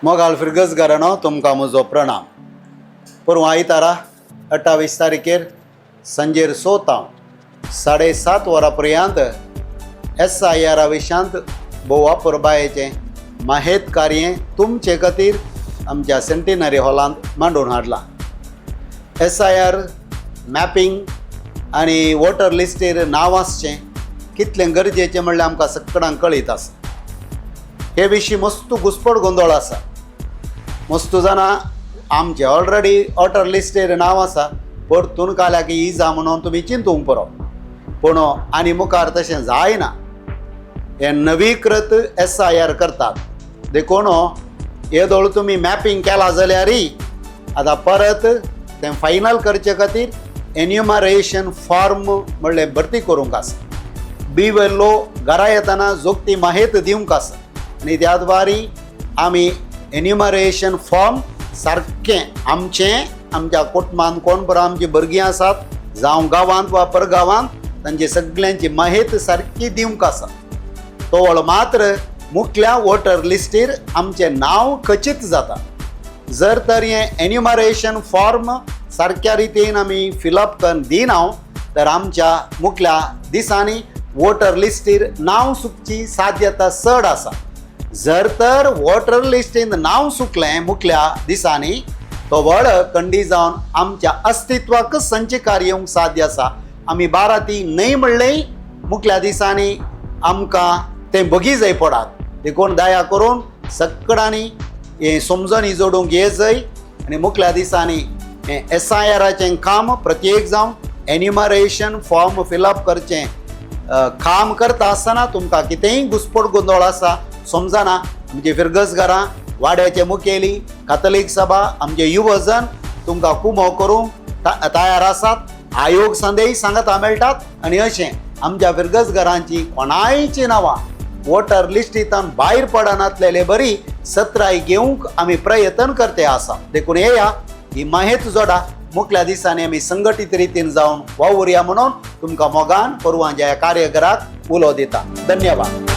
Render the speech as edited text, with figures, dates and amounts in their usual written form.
मोगाल फिरगजगारांनो, तुमकां म्हजो प्रणाम. पोरूं आयतारा 28 तारखेर सांजेर 6 तावन 7:30 वरां पर्यंत एसआयआरा विशयांत भोव अपुरबायेचें माहेत कार्य तुमचे खातीर आमच्या सेंटिनरी हॉलांत मांडून हाडलां. एसआयआर मॅपिंग आनी वोटर लिस्टीर नांव आसचें कितलें गरजेचें म्हणल्यार आमकां सगळ्यांक कळीत आसा. हे विशीं मस्त घुस्पड गोंदळ आसा. मस्त जाणां आमचे ऑलरेडी वोटर लिस्टीर नांव आसा, परतून काल्याक इजा म्हणून तुमी चिंतूंक पुरो, पूण आनी मुखार तशें जायना. हे नवीकृत एसआयआर करतात, देखून येदोळ तुमी मॅपिंग केलां जाल्यारय आतां परत तें फायनल करचे खातीर एन्युमरेशन फॉर्म म्हणलें भरती करूंक आसा. बी वेल्लो घरा येतना जोगती माहेत दिवंक आसा आनी त्या द्वारी आमी एन्युमरेशन फॉर्म सारकें आमचें, आमच्या कुटुंबांत कोण बरो आमची भुरगीं आसात, जावं गांवांत वा परगांवांत, तांची सगल्यांची माहेत सारकी दिवंक आसा. तोवळ मात्र मुखल्या वोटर लिस्टीर आमचें नांव खचीत जाता. जर तर हें एन्युमरेशन फॉर्म सारक्या रितीन आमी फिलअप करून दिना तर आमच्या मुखल्या दिसांनी वोटर लिस्टीर नांव चुकची साध्यता चड आसा. जर तर वोटर लिस्टीन नांव चुकलें मुखल्या दिसांनी, तो वळ कंडी जावन आमच्या अस्तित्वाकच संचकार येवंक साध्य आसा. आमी बाराती न्हय म्हणलें मुखल्या दिसांनी आमकां तें बगी जाय पडात. देखून दया करून सगळ्यांनी हें समजणी जोडूंक ये जाय आनी मुखल्या दिसांनी हें एसआयआराचें काम प्रत्येक जावन एन्युमरेशन फॉर्म फिलअप करचें काम करता आसतना तुमकां कितेंय घुस्पट गोंदळ आसा, समजना, आमचे फिरगजगारां, वाड्याचे मुखेली, कातलीक सभा, आमचे युवजन तुमकां कुमो करूंक तयार आसात. आयोग संदेश सांगता मेळटात. आनी अशें आमच्या फिरगजगारांची कोणायची नांवां वोटर लिस्टींतल्यान भायर पडनातलेले बरी सत्राय घेवंक आमी प्रयत्न करते आसा. देखून येया, ही माहेत जोडा, मुखल्या दिसांनी आमी संघटीत रितीन जावन वावुरया म्हणून तुमकां मोगान पोरवांच्या ह्या कार्यघराक उलो दिता. धन्यवाद.